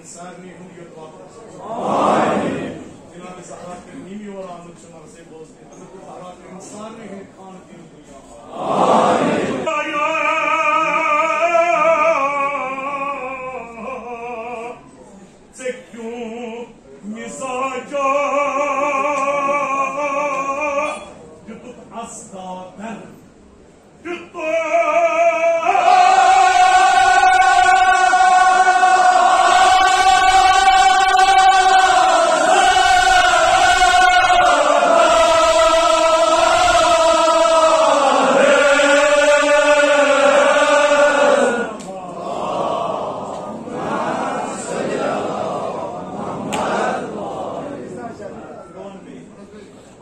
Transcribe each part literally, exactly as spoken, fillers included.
سارنٕے ہُنٛد یوٚت واتُن۔ آمین۔ جناب زہرا کٔرِنۍ یِم یور آمٕتۍ چھِ، مگر سُہ بوزنہِ۔ حضرت زہرا کٔرِنۍ سارنٕے ہُنٛد خانہٕ دیٖن دُنیا۔ آمین۔ ژےٚ کیوں مزاجا دیُتُکھ اَسدادن؟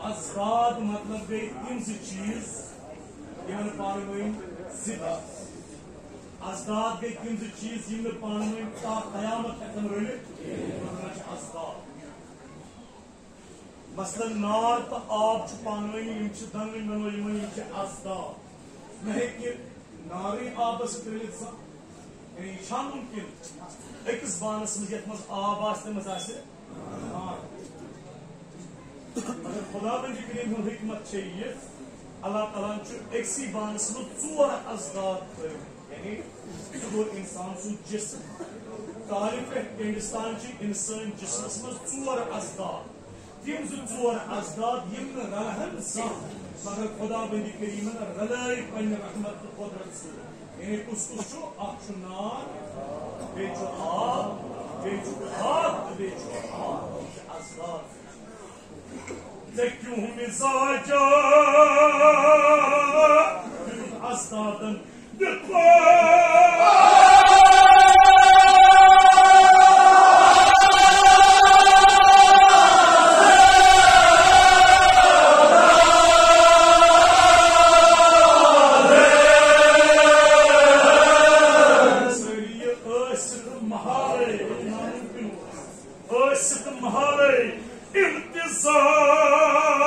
اضداد مطلب گٔے تِم زٕ چیٖز، یِمن پانہٕ ؤنۍ ضد آسہِ۔ اضداد گٔے تِم زٕ چیٖز، یِم نہٕ پانہٕ ؤنۍ تا قیامت ہٮ۪کن رٔلِتھ، یِمن وَنان چھِ اضداد۔ مثلاً، نار تہٕ آب چھُ پانہٕ ؤنۍ، یِم چھِ دۄنوٕنۍ، وَنو یِمن، یِم چھِ اضداد۔ نہ ہیٚکہِ نارٕے آبس سۭتۍ رٔلِتھ زانٛہہ۔ یعنی، یہِ چھا مُمکِن؟ أکِس بانس منٛز یَتھ منٛز آب آسہِ، تَتھ منٛز آسہِ نار۔ مگر خداوند کریم ہُنٛد حکمت چھے یہِ، اللہ تعالیٰ ہن چھُ أکسٕے بانس منٛز ژور اضداد تھٲومٕتۍ۔ یعنی، سُہ گوٚو انسان سُنٛد جسم۔ کالہِ پٮ۪ٹھ پینڈستان چھِ انسٲنۍ جسمس منٛز ژور اضداد۔ تِم زٕ ژور اضداد، یِم نہٕ رلہٕ ہن زانٛہہ، مگر خداوند کریمن رلٲوۍ پننہِ رحمت تہٕ قدرت سۭتۍ۔ یعنی، کُس کُس چھُ؟ اکھ چھُ نار، بیٚیہِ چھُ آب، بیٚیہِ چھُ خاک تہٕ بیٚیہِ چھُ آب۔ یِم چھِ اضداد۔ ژےٚ کیوں مزاجا دیُتُتھ اضدادن دِتھ؟ سٲری ٲسِتھ محالے، ناممکن اوس۔ ٲسِتھ محالے التزام۔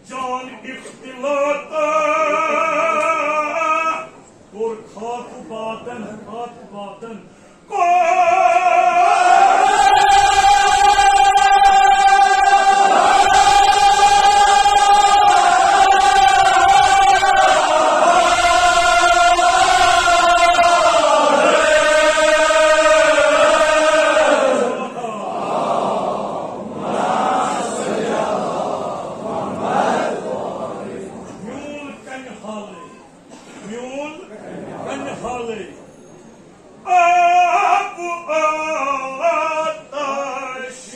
جان اختلاطا کوٚر خاک و بادن، خاک و بادن کوٚر۔ میون کنہِ حالٕے، میون کنہِ حالٕے۔ آب و آتش۔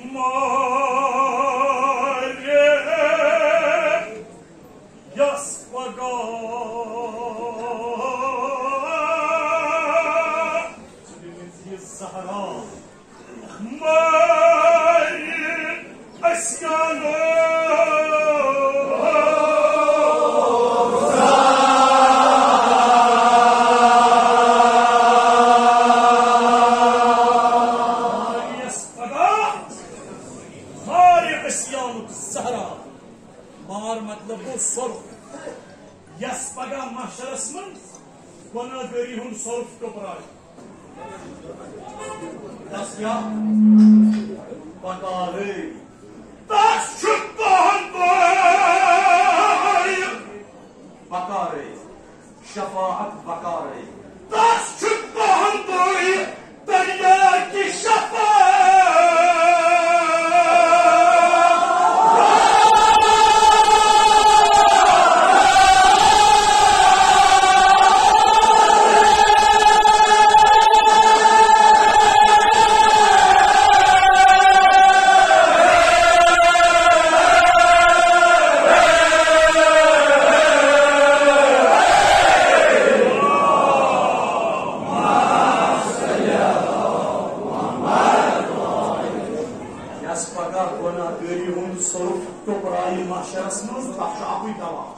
مارے یس پگاہ زہرا مارِ اسیانو۔ مارِ یس پگاہ مارِ اسیانُک زہرا۔ مار مطلب گوٚو سۄرُپھ۔ یس پگاہ محشرس منٛز گۄناہ گٲری ہُنٛد سۄرُپھ ٹوٚپراوِ۔ تس کیٛاہ بکارٕے؟ تس چھُ تُہُنٛدُے بکارٕے۔ شفاعت بکارٕے۔ تس چھُ تُہُنٛدُے دریا کی شفاعت۔ یس پگاہ گۄناہ گٲری ہُنٛد سۄرُپھ ٹۄپرایہِ محشرس منٛز، تتھ چھُ اکُے دوا۔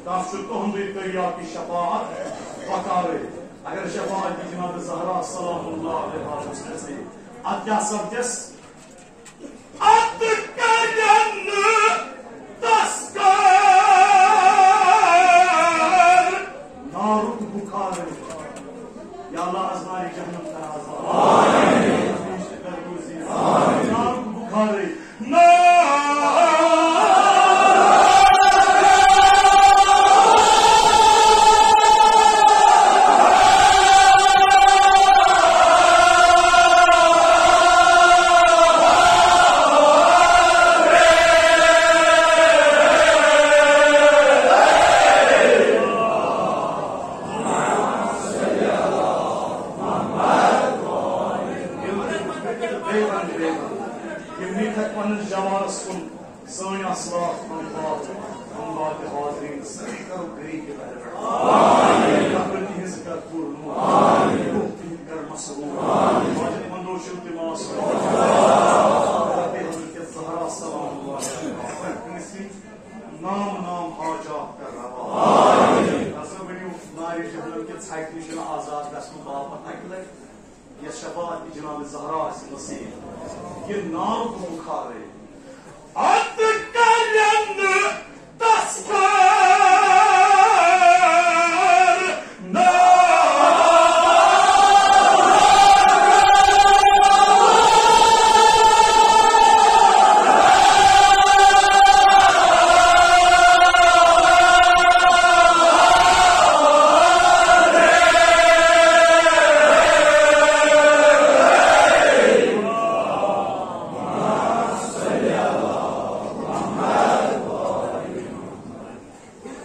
تس چھُ تُہُنٛدُے تریاقی شفاعت بکارٕے۔ اگر شفاعت جناب زہرا سلام اللہ علیہا گژھِ، اتھ کیٛاہ سپدٮ۪س؟ اتھ کرن تس کر نارُک بُخارٕے۔ یا اللہ، از نارِ جہنم کر آزاد۔ آمین۔ نارُک بُخارٕے۔ یِم نِکھ پننِس جوارس کُن۔ سٲنۍ اصلاح، اموات، اموات حاضرین سٲری کرو گری کے بہر۔ آمین۔ قبر تِہنٛز کر پوٗرٕ نور۔ آمین۔ روح تِہنٛد کر مسرور۔ آمین۔ واجد مندو شِو تِم آسو۔ رب حضرت زہرا سلام اللہ علیہا۔ ہر کٲنٛسہِ نام نام حاجات کر روا۔ آمین۔ ہسا ؤنِو نارِ جہنم کہِ ژھٹہِ نِش آزاد گژھنہٕ باپتھ اکہِ لٹہِ۔ یس شفاعت جناب زہرا آسہِ نصیب، یہِ نارُک بُخارٕے۔ اتھ کرن تس کر نار۔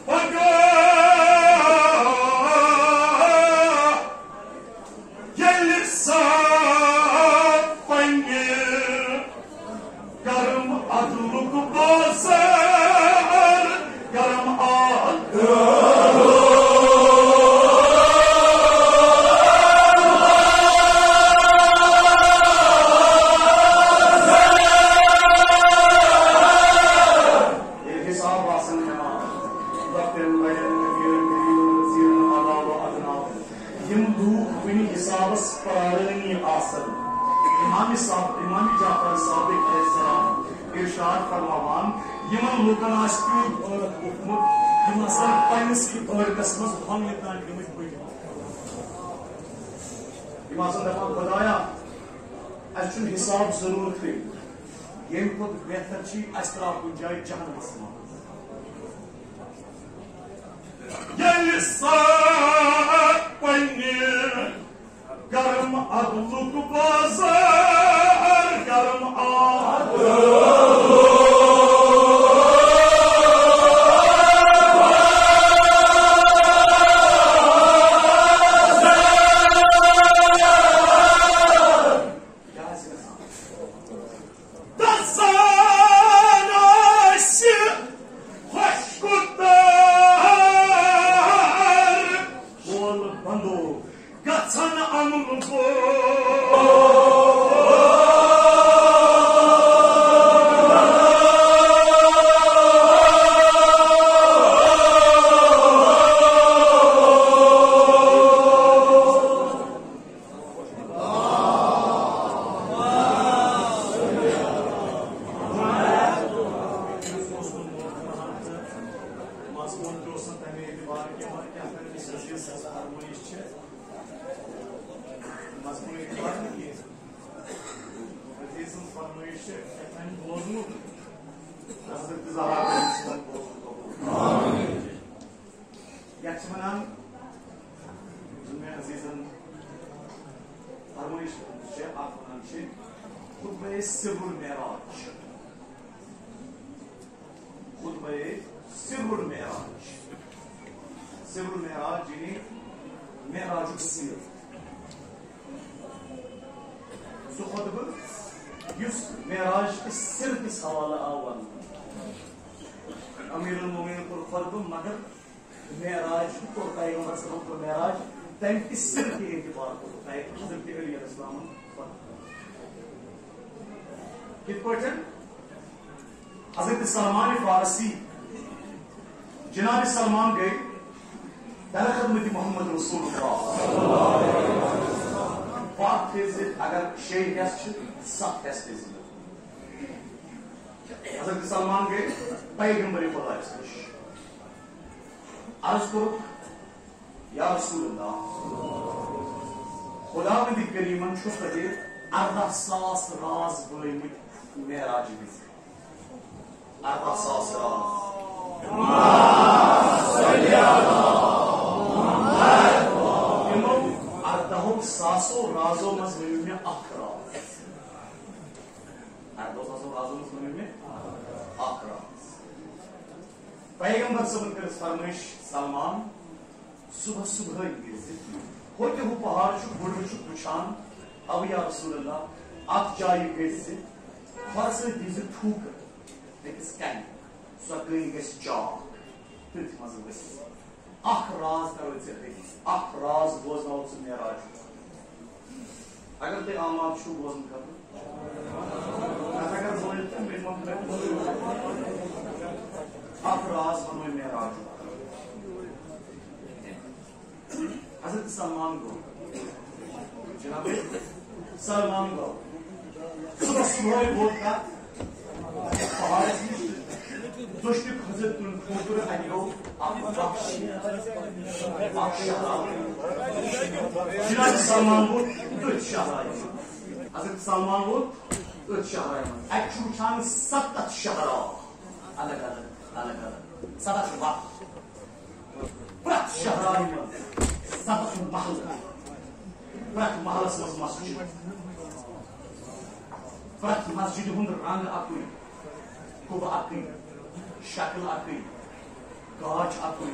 پگاہ ییٚلہِ سۄ پننہِ کرم عدلُک بازار کرم عدل۔ ییٚلہِ حساب آسن ہٮ۪وان، لۄکٹٮ۪ن بڑٮ۪ن، أمیٖرن غریٖبن، وزیٖرن، اعلیٰ و ادنیٰ، یِم لوٗکھ کُنہِ حسابس پرارٲنی آسن، امام صاحب، امام جعفر صادق علیہ السلام ارشاد فرماوان، یِمن لوٗکن آسہِ تیوٗت عٲرق ووٚتھمُت، یِم ہسا پننِسٕے عٲرقس منٛز ہۄنٛگنہِ تانۍ گٔمٕتۍ بٔڑۍ۔ یِم آسن دپان، خدایا، اسہِ چھُنہٕ حساب ضروٗرتھٕے، ییٚمہِ کھۄتہٕ بہتر چھُ اسہِ ترٛاو کُنہِ جایہِ جہنمس منٛز۔ ییٚلہِ سۄ پننہِ کرم عدلُک بازار کرم عدل۔ کیٛازِ گژھان؟ دَزان آسہِ خۄشکہٕ تار۔ کول بندو گژھن اَنُن بوٚو۔ بوزنُک، حضرت زہرا بیگم سُنٛد بوزنُک قبول۔ یتھ چھِ ونان، یِم مےٚ عزیزن فرمٲیش کٔرمٕژ چھِ، اتھ ونان چھِ خطبہ سر المعراج۔ خطبہ سر المعراج۔ سر المعراج یعنی معراجُک سر۔ سُہ خطبہٕ یُس معراج کِس سر کِس حوالہٕ آو وننہٕ۔ امیر المومنین کوٚر خطبہٕ، مگر معراج کوٚر پیغمبر صٲبن کوٚر معراج تمہِ کِس سر کہِ اعتبار کوٚر حضرت علی علیہ السلامن خطبہٕ۔ کِتھ پٲٹھۍ؟ حضرت سلمان فارسی، جناب سلمان گٔے در خدمت محمد رسول اللہ۔ وقت تھٲیزِ، اگر شیٚیہِ حصہٕ چھِ، ستھ حصہٕ تھٲیزِ۔ حضرت سلمان گٔے پیغمبر خدایس نِش۔ عرض کوٚرُکھ، یا رسول اللہ، خداوند کریمن چھُ تۄہہِ ارداہ ساس راز بٲومٕتۍ معراج وِزِ۔ ارداہ ساس راز۔ تِمو ارداہو ساسو رازو منٛز ؤنِو مےٚ اکھ راز۔ ارداہو ساسو رازو منٛز ؤنِو مےٚ اکھ راز۔ پیغمبر صٲبن کٔرٕس فرمٲیش، سلمان، صبح صبحٲے گٔژھۍ زِ ہوٚتہِ ہُہ پہاڑ چھُ، گُڈُر چھُ وٕچھان، او یا رسول اللہ، اتھ جایہِ گٔژھۍ زِ، فرسہٕ دِزِ تھوٗکہٕ أکِس کنہِ، سۄ کٔنۍ گژھِ چاک، تٔتھۍ منٛز ؤسِتھ۔ اکھ راز کرو ژےٚ أتی، اکھ راز بوزناوو ژٕ معراج۔ اگر تُہۍ آماد چھِو بوزنہٕ خٲطرٕ، نتہٕ اگر بٲیِو تہٕ مےٚ مۄکلٲیِو۔ اکھ راز ونو معراج۔ حضرت سلمان گوٚو، جناب، سلمان گوٚو۔ صبح صبحٲے ووت تتھ پہاڑس نِش، دٔچھنہِ کھٔزٕر تُل ٹھوکُر، اتہِ گوٚو اکھ وحشی، اکھ شہرا۔ جناب سلمان ووت أتھۍ شہرایہِ منٛز۔ حضرت سلمان ووت أتھۍ شہرایہِ منٛز۔ اتہِ چھُ وٕچھان ستتھ شہرا، الگ الگ، الگ الگ، ستتھ وقت۔ پرٛٮ۪تھ شہرایہِ منٛز ستتھ محلہٕ، پرٛٮ۪تھ محلس منٛز مسجد، پرٛٮ۪تھ مسجدِ ہُنٛد رنٛگ اکُے، قُبہٕ اکُے، شکل اکُے، گاچ اکُے،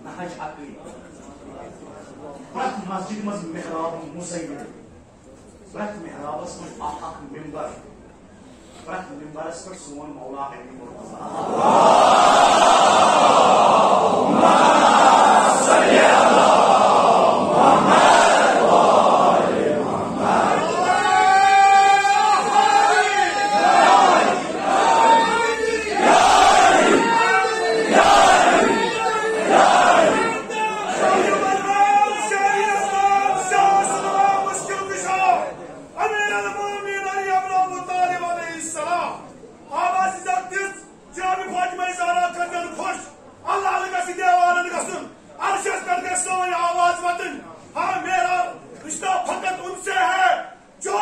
نہج اکُے۔ پرٛٮ۪تھ مسجدِ منٛز محراب مُزین۔ پرٛٮ۪تھ محرابس منٛز اکھ اکھ ممبر، پرٛٮ۪تھ ممبرس پٮ۪ٹھ سون مولا علی مرتضیٰ۔ امیر المومنین علی ابن ابو طالب علیہ السلام۔ آواز عزت دِژ جناب فاطمہ زہرا کٔرۍتن خۄش۔ اللہ گژھِ دیوارن گژھُن، عرشس پٮ۪ٹھ گژھِ سٲنۍ آواز وتٕنۍ۔ ہاں، میرا رشتہ فقط ان سے ہے جو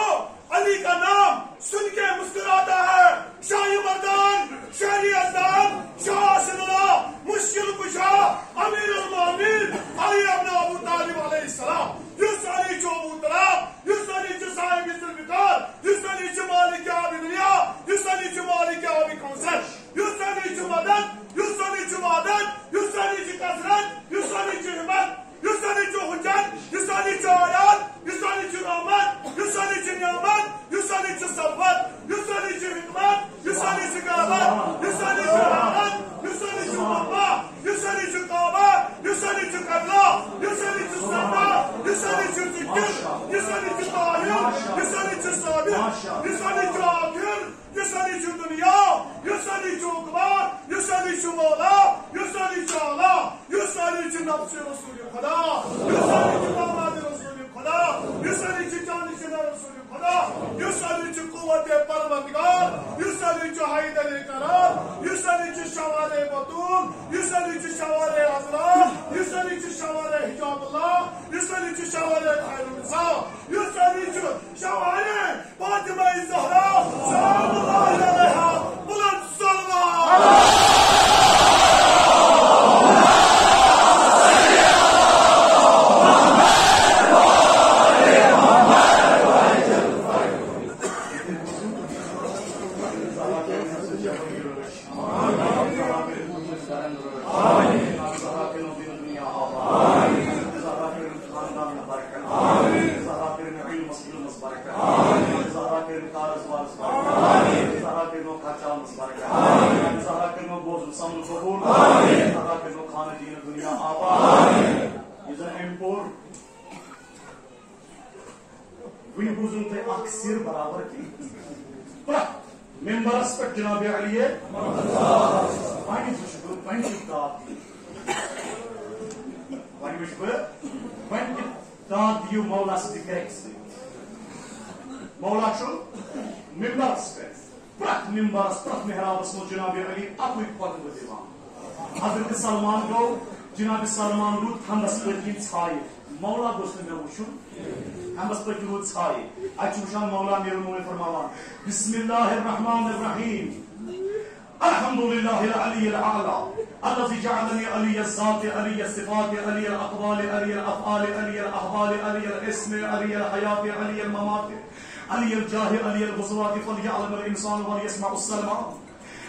علی کا نام سن کے مسکراتا ہے۔ شاہ مردان، شہری ازدان، شاہ حسن اللہ، مشکل کشا، امیر المومنین علی ابن ابو طالب علیہ السلام۔ یُس علی چھُ ابو تراب، یُس علی چھُ صاحب ذوالفقار، یُس علی چھُ مالک آب دنیا، یُس علی چھُ مالک آب کوثر، یُس علی چھُ مدد، یُس علی چھُ وعدت، یُس علی چھُ کثرت، یُس علی چھُ ہمت، یُس علی چھُ حجت، یُس علی چھُ آیات، یُس علی چھُ رحمت، یُس علی چھُ نعمت، یُس علی چھُ ثروت، یُس علی چھُ حکمت، یُس علی چھُ غیرت، یُس علی چھُ حیرت، یُس علی چھُ مقبہ، یُس علی چھُ کعبہ، یُس علی چھُ قبلہ، یُس علی چھُ سردار، یُس علی چھُ ذکر، یُس علی چھُ طاہر، یُس علی چھُ صابر، یُس علی چھُ آخر، یُس علی چھُ دنیا، یُس علی چھُ عقبہ، یُس علی چھُ مولا، یُس علی چھُ اعلیٰ، یُس علی چھُ نفس رسول خدا، یُس علی چھُ داماد رسول خدا، یُس علی چھُ جانشین رسول خدا، یُس علی چھُ قوت پروردگار، یُس علی چھُ حیدر کرار، یُس علی چھُ شوار بتول، یُس علی چھُ شوار عذرا، یُس علی چھُ شوار حجاب اللہ، یُس علی چھُ شوار خیر النساء، یُس علی چھُ شوار فاطمہ زہرا، سلام اللہ پرٛٮ۪تھ ممبرس پٮ۪ٹھ جناب علی۔ وۄنۍ وٕچھِ بہٕ، وۄنۍ کیُتھ داد دِیِو۔ وۄنۍ وٕچھِ بہٕ، وۄنۍ کیُتھ داد دِیِو مولا سٕنٛدِ کرٛٮ۪کہِ سۭتۍ۔ مولا چھُ ممبرس پٮ۪ٹھ، پرٛٮ۪تھ ممبرس، پرٛٮ۪تھ محرابس منٛز جناب علی اَکُے خطبہٕ دِوان۔ حضرت سلمان گوٚو، جناب سلمان روٗد تھمبس پٔتۍ کِنۍ ژھایہِ۔ مولا گوٚژھ نہٕ مےٚ وٕچھُن۔ تھمبس پٔتۍ کِنۍ روٗد ژھایہِ۔ اَتہِ چھُ وٕچھان مولا امیر المومنین فرماوان، بسم اللہ الرحمن الرحیم۔ الحمد للہ العلی الاعلی، الذی جعلنی علی الذات، علی الصفات، علی الاقوال، علی الافعال، علی الاحوال، علی الاسم، علی الحیات، علی الممات، علی الجاہ، علی الغزوات، فلیعلم الانسان ولیسمع السلمان۔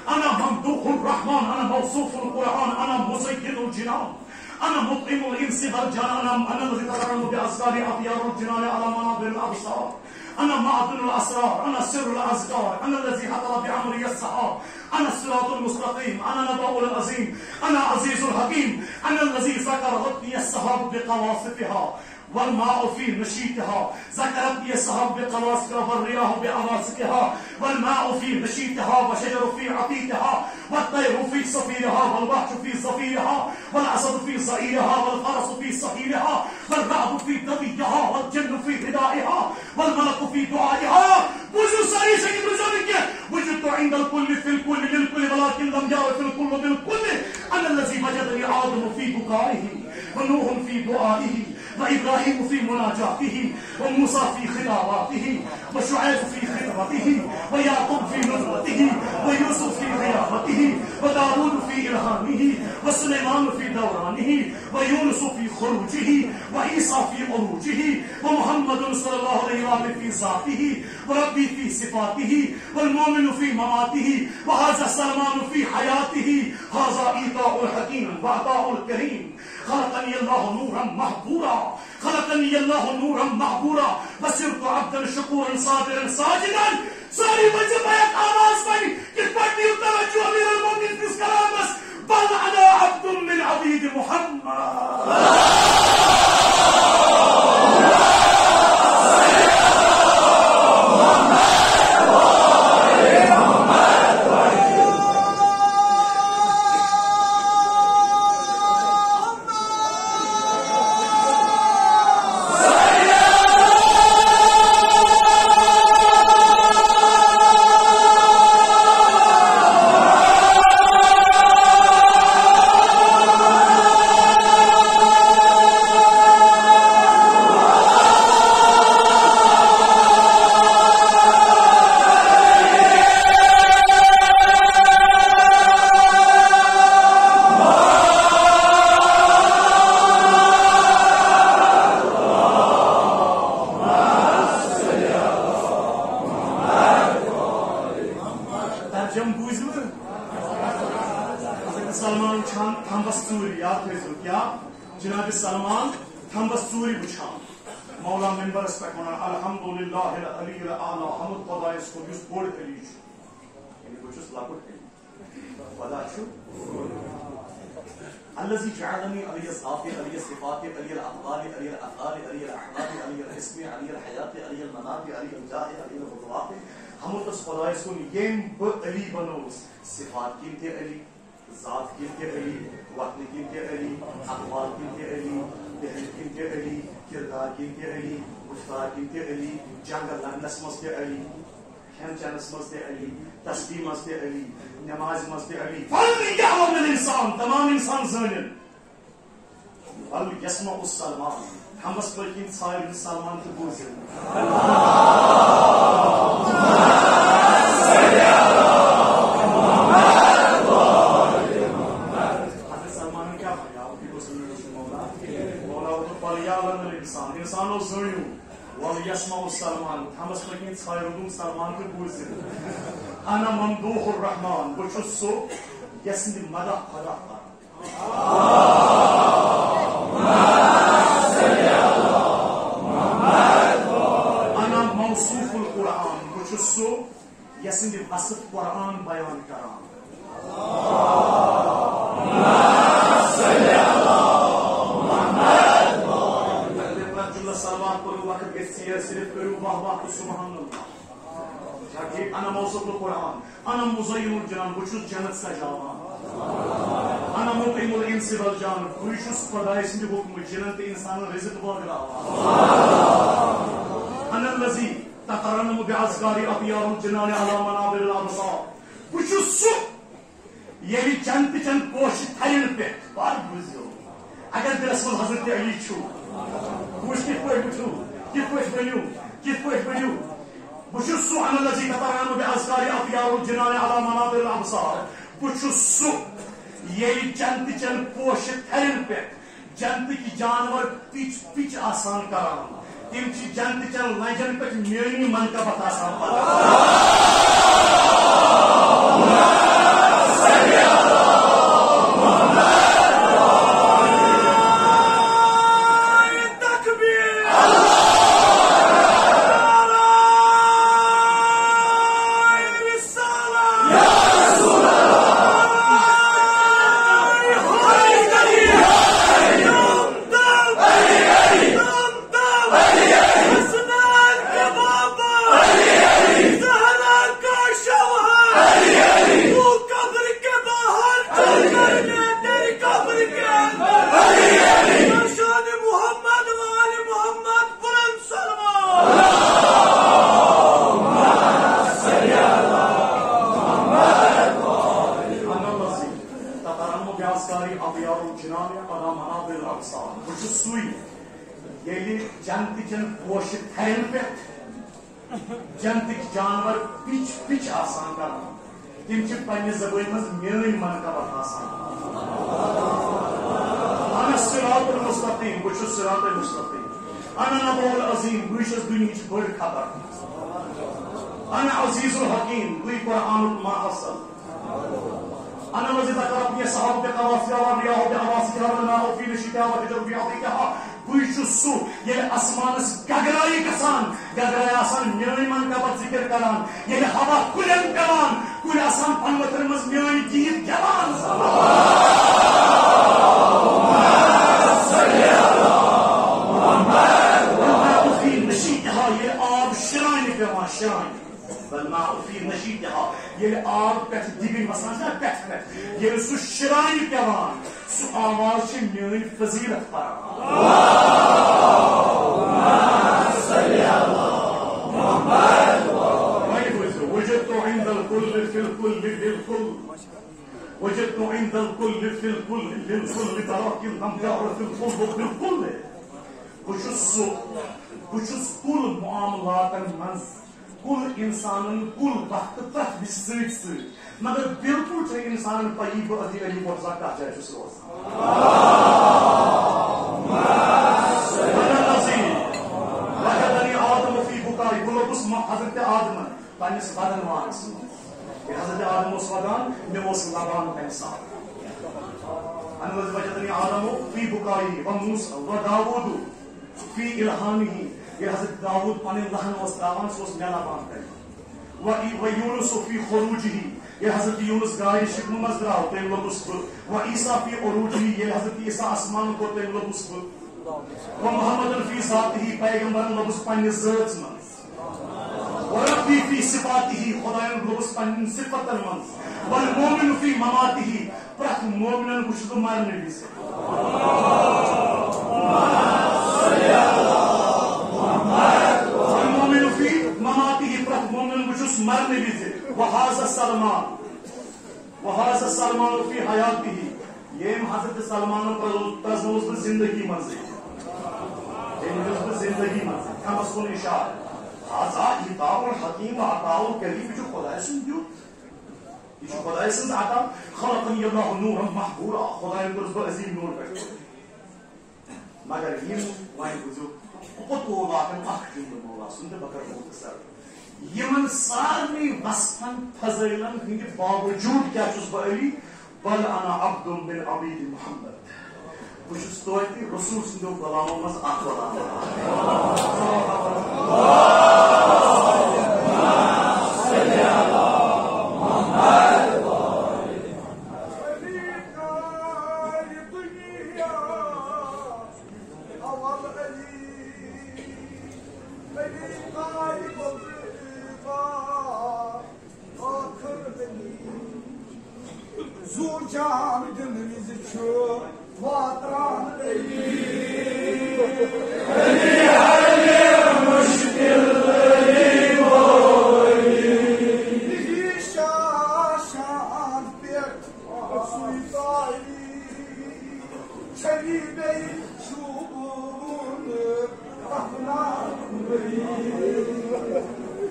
انا ممدوح الرحمن، انا موصوف القرآن، انا مزین الجنان، انا مطعم الانس والجان، انا، انا الذی تترنم باذکاری اطیار الجنان علی منابر الابصار، انا معدن الاسرار، انا سر الاذکار، انا الذی هطل بامری السحاب، انا الصراط المستقیم، انا النبأ العظیم، انا عزیز الحکیم، انا الذی ذکرتنی السحاب بقواصفها، والماء في نشیطها، ذکرتنی السحاب بقواصفها، والریاح بعواصفها، والماء في نشیطها، والشجر في عطیطها، والطیر في صفیرها، والوحش في زفیرها، والاسد في زئیرها، والفرس في صهیلها، والرعد في دویها، والجن في ردائها، والملک في دعائها۔ بوٗزِو سٲری، سٲری بوٗزِو نہٕ کینٛہہ۔ وجدت عند الکل فی الکل للکل، ولکن لم یعرف الکل بالکل۔ انا الذی وجدنی آدم فی بکائه، ونوح فی دعائه، وابراہیم فی مناجاته، وموسی فی خطاباته، وشعیب فی خطبته، ویعقوب فی نبوته، ویوسف فی غیابته، وداود فی الہامه، وسلیمان فی دورانه، ویونس فی خروجه، وعیسی فی عروجه، ومحمد صلی اللہ علیہ وآلہ فی ذاته، وربی فی صفاته، والمؤمن فی مماته، وهذا سلمان فی حیاته، هذا عطاء الحکیم وعطاء الکریم۔ خلقنی اللہ نورا محبورا، خلقنی اللہ نورا محبورا، وصرت عبدا شکورا صابرا ساجدا۔ ساری وجہ بیک آواز بنی، کتھ پٲٹھۍ دِیِو توجہ امیر المومنین سٕنٛدِس کلامس، بل انا عبد من عبید محمد۔ ترجمہٕ بوٗزِو۔ حضرت سلمان وٕچھان تھمبس ژوٗرِ، یاد تھٲیزیو کیٛاہ؟ جناب سلمان تھمبس ژوٗرِ وٕچھان۔ مولا ممبرس پٮ۪ٹھ وَنان، الحمدللہ العلی الاعلی، حمد خۄدایس کُن یُس بوٚڑ علی چھُ۔ یعنی بہٕ چھُس لۄکُٹ علی۔ خۄدا چھُ۔ الذی جعلنی علی الذات، علی الصفات، علی الاقوال، علی الافعال، علی الاحوال، علی الاسم، علی الحیات، علی الممات، علی الجاہ، علی الغزوات۔ حمد تس خۄدایس کُن، ییٚمۍ بہٕ علی بنووُس، صفات کِنۍ تہِ علی، ذات کِنۍ تہِ علی، وۄتھنہٕ کِنۍ تہِ علی، اقوال کِنۍ تہِ علی، بیہنہٕ کِنۍ تہِ علی، کردار کِنۍ تہِ علی، گفتار کِنۍ تہِ علی، جنگ لڑنس منٛز تہِ علی، کھٮ۪ن چٮ۪نس منٛز تہِ علی، تسبیح منٛز تہِ علی، نمازِ منٛز تہِ علی۔ فلیعلم الانسان، تمام انسان زٲنِن۔ ول یسمع السلمان، تھمبس پٔتۍ کِنۍ ژھایہِ سلمان تہٕ بوٗزِن۔ حضرت سلمانن کیٛاہ بنیٛاو؟ یہِ گوٚژھ نہٕ وٕچھُن مولا۔ مولا ووٚن، فلیعلم الانسان، انسانو زٲنِو۔ ول یسمع السلمان، تھمبس پٔتۍ کِنۍ ژھایہِ روٚدُن سلمان تہٕ بوٗزِن۔ انا ممدوح الرحمان، بہٕ چھُس سُہ یس نہٕ مدح خۄدا کران۔ انا موصوف القرآن، بہٕ چھُس سُہ یس سٕنٛدِ وصف قرآن بیان کران۔ تقریباً جملہ صلوات پٔرِو، وقت گژھِ ژیر، صرف کٔرِو واہ واہ تہٕ سبحان اللہ۔ حقیق، انا موصف القرآن، انا مزین الجنان، بہٕ چھُس جنت سجاوان۔ انا مطعم الانس والجان، بہٕ چھُس خدایہِ سٕنٛدِ حُکمہٕ جنن تہٕ انسانن رزق بٲگراوان۔ انا الذی تترنم باذکاری اطیار الجنان علی منابر الابصار، بہٕ چھُس سُہ ییٚلہِ جنتہٕ چٮ۪ن پوشہِ تھرٮ۪ن پٮ۪ٹھ، بار بوٗزِو، اگر دِلس منٛز حضرت علی چھُ، بہٕ وٕچھٕ کِتھ پٲٹھۍ وٕچھِو، کِتھ پٲٹھۍ بٔنِو، کِتھ پٲٹھۍ بٔنِو۔ بہٕ چھُس سُہ انا الذی تترنم باذکاری اطیار الجنان علی منابر الابصار۔ بہٕ چھُس سُہ ییٚلہِ جنتہٕ چٮ۪ن پوشہِ تھرٮ۪ن پٮ۪ٹھ جنتٕکۍ جانور پِچ پِچ آسان کران۔ تِم چھِ جنتہٕ چٮ۪ن لنجن پٮ۪ٹھ میٲنی منقبت آسان پکان۔ تکبیر! محمد وآل محمد، بلند صلوات۔ انا الذی تترنم باذکاری اطیار الجنان علی منابر الابصار۔ بہٕ چھُس سُے ییٚلہِ جنتہٕ چٮ۪ن پوشہِ تھرٮ۪ن پٮ۪ٹھ جنتٕکۍ جانور پِچ پِچ آسان کران، تِم چھِ پننہِ زبٲنۍ منٛز میٲنۍ منقبت آسان۔ انا الصراط المستقیم، بہٕ چھُس صراط المستقیم۔ انا النبأ العظیم، بہٕ چھُس دُنیہٕچ بٔڑ خبر۔ انا العزیز الحکیم، بٕے قرآنُک ماحصل۔ انا الذی ذکرتنی السحاب بقواسیہ والریاح بأواسیہ والماء فی نشیتہا والشجر فی عضیدہا۔ بہٕ چھُس سُہ، ییٚلہِ آسمانس گگرایہِ گژھان، گگرایہِ آسان میٲنۍ منقبت ذکر کران، ییٚلہِ ہوا کُلٮ۪ن پٮ۪وان، کُلۍ آسان پنہٕ ؤتھرن منٛز میٲنۍ گیٖت گٮ۪وان۔ والماء فی نشیتہا، ییٚلہِ آب شرانہِ پٮ۪وان، شرانہِ۔ والماء فی نشیتہا، ییٚلہِ آب پٮ۪ٹھ دِبِنۍ وسان چھِ نا پٮ۪ٹھٕ پٮ۪ٹھ، ییٚلہِ سُہ شرانہِ پٮ۪وان، سُہ آواز چھِ میٲنۍ فضیلت پران۔ وۄنۍ بوٗزِو، وجدت عند الکل فی الکل للکل۔ وجدت عند الکل فی الکل للکل ترقی لم تعرف الکل بالکل۔ بہٕ چھُس سُہ، بہٕ چھُس کُل معاملاتن منٛز، کُل انسانن، کُل وقتہٕ پرٛٮ۪تھ وِزِ سۭتۍ سۭتۍ، مگر بالکل چھےٚ انسانن پَیی بہٕ عزیز علی مرتضیٰ کتھ جایہِ چھُس روزان۔ وجدنی آدم فی بکائی، بہٕ لوٚگُس م-، حضرت آدمن پننِس ودن وانس منٛز۔ ییٚلہِ حضرت آدم اوس ودان، مےٚ اوس لبان تمہِ ساتہٕ۔ انا الذی وجدنی آدم فی بکائی و موسیٰ و داود فی الحانہ، ییٚلہِ حضرت داود پنٕنۍ لہن اوس تراوان، سُہ اوس مےٚ لبان تمہِ۔ و، و یونس فی خروجہ، ییٚلہِ حضرت یونس گاے شِکمہٕ منٛز درٛاو، تٔمۍ لوٚبُس بہٕ۔ و عیسیٰ فی عروجہ، ییٚلہِ حضرت عیسیٰ آسمان کوٚر، تٔمۍ لوٚبُس بہٕ۔ و محمد فی ذاتہ، پیغمبرن لوٚبُس پننِس ذٲژ منٛز۔ و ربی فی صفاتہ، خدایَن لوٚبُس پننٮ۪ن صفتن منٛز۔ والمؤمن فی مماتہ، پرٛٮ۪تھ مومنن وٕچھُس بہٕ مرنہٕ وِزِ۔ والمؤمن فی مماتہ، پرٛٮ۪تھ مومنن وٕچھُس مرنہٕ وِزِ۔ وہذا سلمان، وہذا سلمان فی حیاتہ، ییٚمۍ حضرت سلمانن پرٛزنووُس بہٕ زندگی منٛزٕے۔ ییٚمۍ دیُت بہٕ زندگی منٛزٕے، کمس کُن اشارٕ۔ ھذا عطاء الحکیم و عطاء الکریم، یہِ چھُ خدایہِ سُنٛد دیُن۔ یہِ چھُ خدایہِ سٕنٛز عطا۔ خلقنی اللہ نورا محبورا، خدایَن کوٚرُس بہٕ عظیٖم نور پٮ۪ٹھ۔ مگر یِم وۄنۍ بوٗزِو، بہٕ کوٚت ووت واتان اکھ جملہٕ مولا سُنٛد تہٕ بہٕ کرٕ مختصر۔ یِمن سارنٕے وصفن فضٲیلن ہٕنٛدِ باوجوٗد کیٛاہ چھُس بہٕ علی؟ بل انا عبد من عبید محمد۔ بہٕ چھُس توتہِ رسول سٕنٛدیو غلامو منٛز اکھ غلام۔ زُو جان دِنہٕ وِزِ چھُ واتان علی۔ یہِ شاشان پٮ۪ٹھ سُے تاری۔ چھوی بیٚیہِ چھُ وُن تفنا۔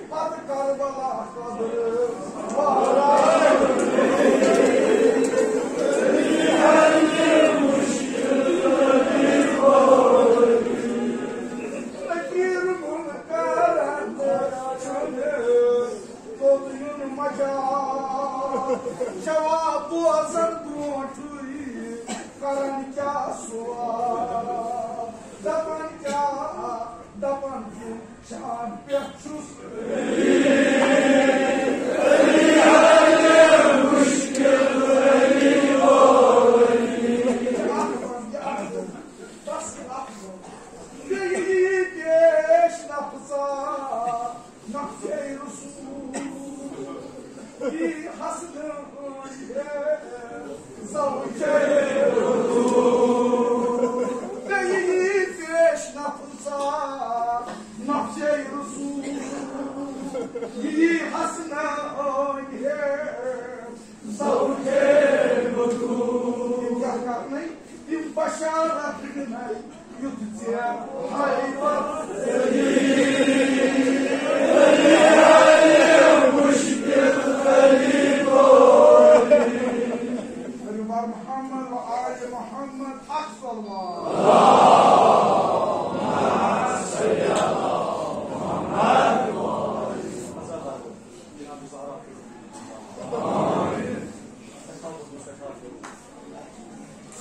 پتہٕ کربلا قبر۔ نکیر منکرن چھُنہٕ توٚت یُن مجال۔ جواب بوزن برونٹھٕے کرن کیٛاہ سوال۔ دپن کیٛاہ، دپن کُن شان پٮ۪ٹھ چھُس۔ بس اکھ۔ بیٚیہِ یی پیش نفسا۔ نفسے رسول، یی حسنہٕ أنٛدۍ ہے زوجے رسول۔ بیٚیہِ یی پیش نفسا، نفسے رسول، یی حسنہٕ أنٛدۍ ہے زوجے رسول۔ کیٛاہ کرنَے؟ تِم بشارت دِنَے یُتھ ژےٚ ہیبت۔ عمر محمد و آل محمد اکثر۔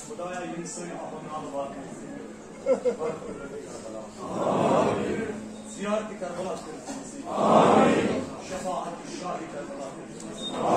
خدایا، یِم سٲنۍ اعمال واتنٲیِو۔ زیارت کربلا کٔرِتھ نصیب۔ شفاعت شاہ کربلا کٔرِتھ نصیب۔